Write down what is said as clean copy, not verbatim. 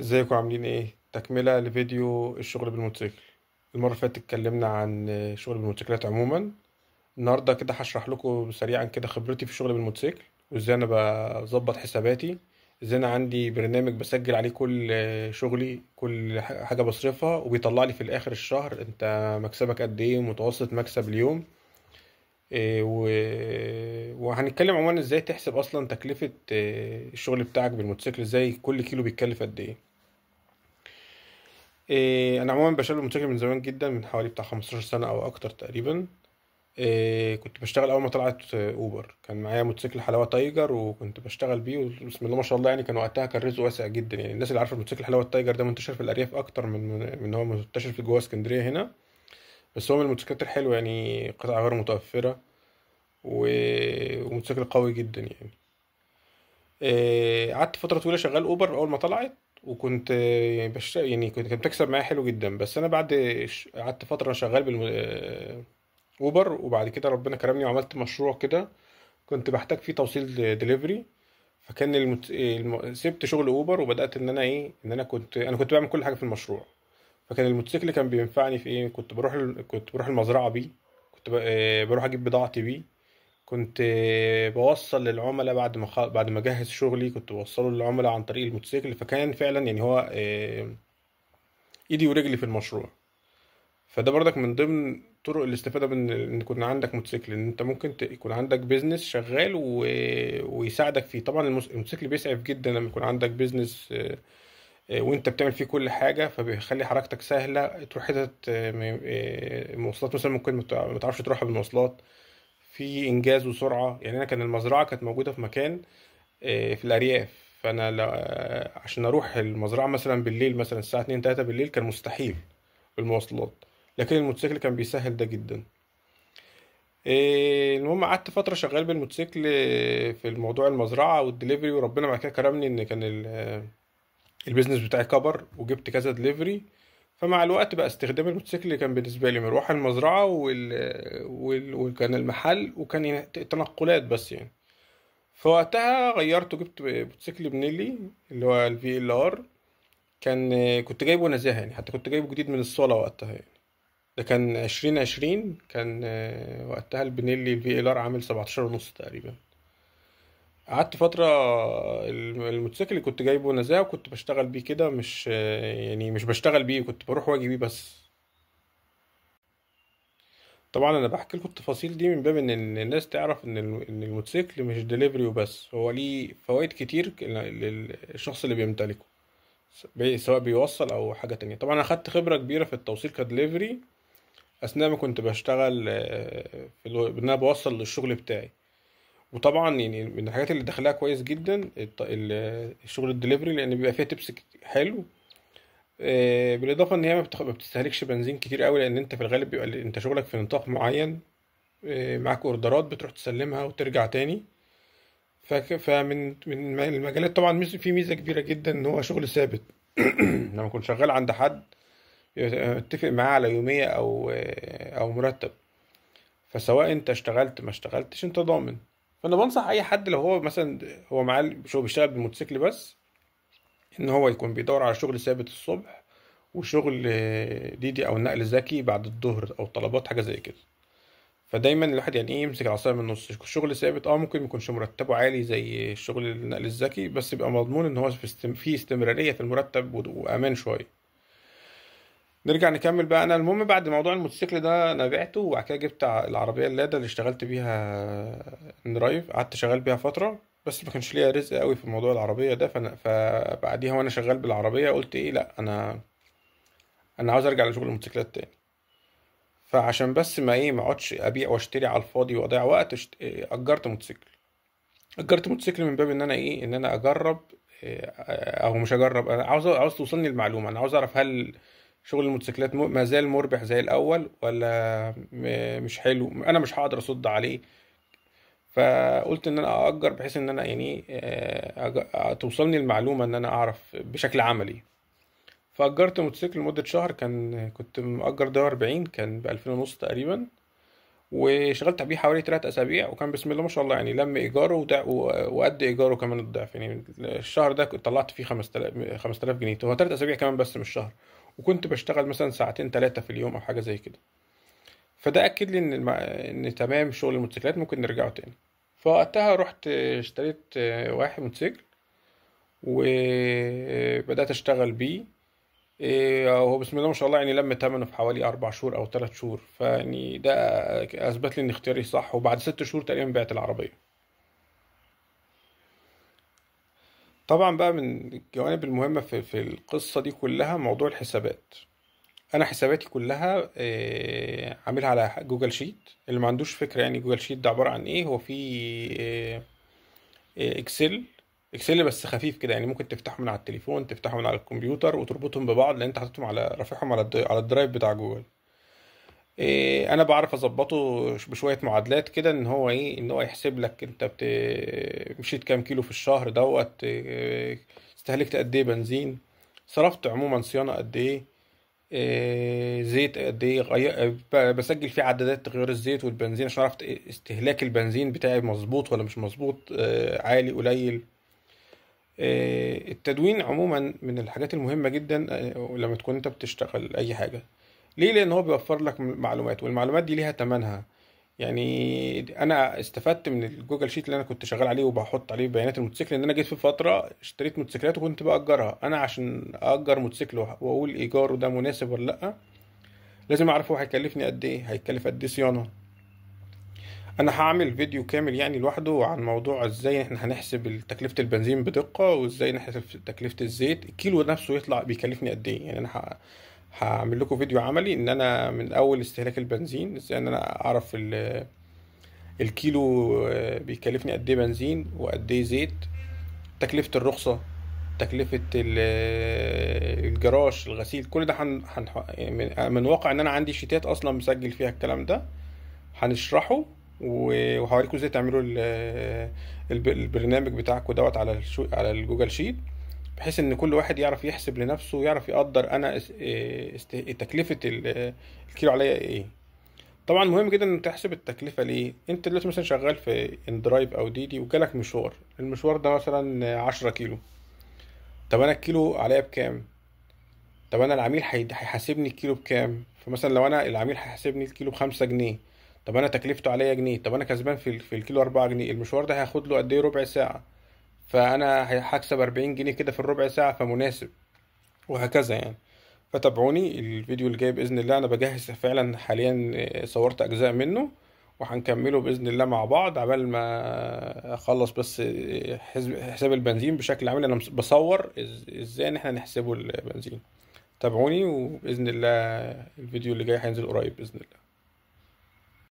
ازيكم عاملين ايه؟ تكملة لفيديو الشغل بالموتوسيكل. المرة اللي فاتت اتكلمنا عن الشغل بالموتوسيكلات عموما. النهاردة كده هشرح لكم سريعا كده خبرتي في الشغل بالموتوسيكل، وازاي انا بظبط حساباتي، ازاي انا عندي برنامج بسجل عليه كل شغلي، كل حاجة بصرفها، وبيطلع لي في الاخر الشهر انت مكسبك قد ايه ومتوسط مكسب اليوم إيه، وهنتكلم عموما ازاي تحسب اصلا تكلفة الشغل بتاعك بالموتوسيكل، ازاي كل كيلو بيتكلف قد ايه. انا عموما بشتغل بالموتوسيكل من زمان جدا، من حوالي بتاع 15 سنة او اكتر تقريبا. كنت بشتغل اول ما طلعت اوبر، كان معايا موتوسيكل حلاوة تايجر وكنت بشتغل بيه، وبسم الله ما شاء الله يعني كان وقتها كان رزق واسع جدا. يعني الناس اللي عارفة الموتوسيكل حلاوة تايجر ده منتشر في الارياف اكتر من هو منتشر في جوه اسكندرية هنا، بس هو من الموتوسيكلات الحلوة يعني، قطع غير متوفرة وموتوسيكل قوي جدا يعني. قعدت فترة طويلة شغال اوبر اول ما طلعت، وكنت يعني كنت بتكسب معايا حلو جدا. بس انا بعد قعدت فترة شغال اوبر، وبعد كده ربنا كرمني وعملت مشروع كده كنت بحتاج فيه توصيل دليفري. فكان سبت شغل اوبر وبدأت ان انا ايه، ان انا كنت بعمل كل حاجة في المشروع. فكان الموتوسيكل كان بينفعني في ايه، كنت بروح المزرعة بيه، كنت بروح اجيب بضاعتي بيه، كنت بوصل للعملاء بعد ما اجهز شغلي كنت بوصله للعملاء عن طريق الموتوسيكل. فكان فعلا يعني هو ايدي ورجلي في المشروع. فده برضك من ضمن طرق الاستفادة من ان يكون عندك موتوسيكل، ان انت ممكن يكون عندك business شغال ويساعدك فيه. طبعا الموتوسيكل بيسعف جدا لما يكون عندك business وانت بتعمل فيه كل حاجة، فبيخلي حركتك سهلة، تروح حتت مواصلات مثلا ممكن ما تعرفش تروحها بالمواصلات، في انجاز وسرعة. يعني انا كان المزرعة كانت موجودة في مكان في الارياف، فانا عشان اروح المزرعة مثلا بالليل، مثلا الساعة 2 3 بالليل، كان مستحيل بالمواصلات، لكن الموتوسيكل كان بيسهل ده جدا. المهم قعدت فترة شغال بالموتوسيكل في الموضوع المزرعة والدليفري، وربنا بعد كده كرمني ان كان ال business بتاعي كبر وجبت كذا دليفري. فمع الوقت بقى استخدام الموتوسيكل كان بالنسبة لي مروح المزرعة وكان المحل وكان تنقلات بس يعني. فوقتها غيرت وجبت موتوسيكل بنيلي اللي هو ال VLR، كنت جايبه نزاهة يعني، حتى كنت جايبه جديد من الصالة وقتها يعني. ده كان 2020، كان وقتها البنيلي ال VLR عامل سبعتاشر ونص تقريبا. قعدت فترة الموتوسيكل اللي كنت جايبه نزاهة وكنت بشتغل بيه كده، مش يعني مش بشتغل بيه، كنت بروح واجي بيه بس. طبعا انا بحكي لكم التفاصيل دي من باب ان الناس تعرف ان الموتوسيكل مش دليفري وبس، هو ليه فوائد كتير للشخص اللي بيمتلكه، سواء بيوصل او حاجة تانية. طبعا انا خدت خبرة كبيرة في التوصيل كدليفري اثناء ما كنت بشتغل، في ان انا بوصل للشغل بتاعي. وطبعا يعني من الحاجات اللي دخلها كويس جدا الشغل الدليفري، لان بيبقى فيها tips حلو، بالاضافة ان هي ما بتستهلكش بنزين كتير قوي، لان انت في الغالب بيبقى انت شغلك في نطاق معين، معاك اوردرات بتروح تسلمها وترجع تاني. فمن المجالات طبعا في ميزة كبيرة جدا ان هو شغل ثابت. لما كنت شغال عند حد اتفق معاه على يومية او مرتب، فسواء انت اشتغلت ما اشتغلتش انت ضامن. فانا بنصح اي حد لو هو مثلا هو معاه شغل بيشتغل بالموتوسيكل بس، ان هو يكون بيدور على شغل ثابت الصبح وشغل ديدي او النقل الذكي بعد الظهر او طلبات حاجة زي كده. فدايما الواحد يعني ايه يمسك العصاية من النص. الشغل ثابت ممكن ما يكونش مرتبه عالي زي الشغل النقل الذكي، بس يبقى مضمون ان هو في استمرارية في المرتب وامان شوية. نرجع نكمل بقى. انا المهم بعد موضوع الموتوسيكل ده انا بعته، وبعد كده جبت العربية اللادا اللي اشتغلت بيها inDrive، قعدت شغال بيها فترة، بس ما كانش ليا رزق قوي في موضوع العربية ده. فبعديها وانا شغال بالعربية قلت ايه، لا انا عاوز ارجع لشغل الموتوسيكلات تاني. فعشان بس ما ايه ما اقعدش ابيع واشتري على الفاضي واضيع وقت، اجرت موتوسيكل. اجرت موتوسيكل من باب ان انا ايه، ان انا اجرب، او مش اجرب، انا عاوز توصلني المعلومة، انا عاوز اعرف هل شغل الموتوسيكلات ما زال مربح زي الاول ولا مش حلو، انا مش هقدر اصد عليه. فقلت ان انا ااجر بحيث ان انا يعني توصلني المعلومة ان انا اعرف بشكل عملي. فاجرت موتوسيكل لمدة شهر، كنت مأجر ده 40، كان بألفين ونص تقريبا، وشغلت بيه حوالي 3 اسابيع، وكان بسم الله ما شاء الله يعني لم ايجارة وقد ايجارة كمان الضعف. يعني الشهر ده كنت طلعت فيه 5000 جنيه، هو 3 اسابيع كمان بس مش شهر، وكنت بشتغل مثلا ساعتين 3 في اليوم او حاجة زي كده. فده اكد لي ان تمام شغل الموتوسيكلات ممكن نرجعه تاني. فوقتها رحت اشتريت واحد موتوسيكل وبدات اشتغل بيه. هو بسم الله ما شاء الله يعني لم تمنه في حوالي 4 شهور او 3 شهور، فيعني ده اثبت لي ان اختياري صح. وبعد 6 شهور تقريبا بعت العربية. طبعا بقى من الجوانب المهمة في القصة دي كلها موضوع الحسابات. انا حساباتي كلها عاملها على Google Sheet. اللي ما عندوش فكرة يعني Google Sheet ده عبارة عن ايه، هو في Excel بس خفيف كده، يعني ممكن تفتحه من على التليفون، تفتحه من على الكمبيوتر، وتربطهم ببعض لان انت حاططهم على رافعهم على ال drive بتاع جوجل. انا بعرف اظبطه بشوية معادلات كده، ان هو ايه، ان هو يحسب لك انت مشيت كام كيلو في الشهر دوت، استهلكت قد ايه بنزين، صرفت عموما صيانة قد ايه، زيت قد ايه، بسجل فيه عدادات تغيير الزيت والبنزين عشان اعرف استهلاك البنزين بتاعي مظبوط ولا مش مظبوط، عالي قليل. التدوين عموما من الحاجات المهمة جدا لما تكون انت بتشتغل اي حاجة. ليه؟ لان هو بيوفر لك معلومات، والمعلومات دي ليها تمنها. يعني انا استفدت من ال Google Sheet اللي انا كنت شغال عليه وبحط عليه بيانات الموتوسيكل، ان انا جيت في فترة اشتريت موتوسيكلات وكنت باجرها. انا عشان اجر موتوسيكل واقول ايجارة ده مناسب ولا لا، لازم اعرف هو هيكلفني قد ايه، هيكلف قد ايه صيانة. انا هعمل فيديو كامل يعني لوحده عن موضوع ازاي احنا هنحسب تكلفة البنزين بدقة، وازاي نحسب تكلفة الزيت، الكيلو نفسه يطلع بيكلفني قد ايه. يعني انا هعمل لكم فيديو عملي ان انا من اول استهلاك البنزين ازاي ان انا اعرف الكيلو بيكلفني قد ايه بنزين وقد ايه زيت، تكلفة الرخصة، تكلفة الجراج، الغسيل، كل ده من واقع ان انا عندي شيتات اصلا مسجل فيها الكلام ده، هنشرحه وهوريكم ازاي تعملوا البرنامج بتاعكم دوت على ال Google Sheet، بحيث ان كل واحد يعرف يحسب لنفسه ويعرف يقدر انا تكلفة الكيلو عليا ايه. طبعا مهم جدا ان تحسب التكلفة. ليه؟ انت دلوقتي مثلا شغال في inDrive او DiDi وجالك مشوار، المشوار ده مثلا 10 كيلو، طب انا الكيلو عليا بكام؟ طب انا العميل هيحاسبني الكيلو بكام؟ فمثلا لو انا العميل هيحاسبني الكيلو ب5 جنيه، طب انا تكلفته عليا جنيه، طب انا كسبان في الكيلو 4 جنيه، المشوار ده هياخد له قد ايه؟ ربع ساعة، فانا هكسب 40 جنيه كده في الربع ساعة، فمناسب، وهكذا يعني. فتابعوني الفيديو الجاي باذن الله، انا بجهز فعلا حاليا، صورت اجزاء منه وهنكمله باذن الله مع بعض عبال ما اخلص بس حساب البنزين بشكل عام. انا بصور ازاي ان احنا نحسبه البنزين. تابعوني وباذن الله الفيديو اللي جاي هينزل قريب باذن الله.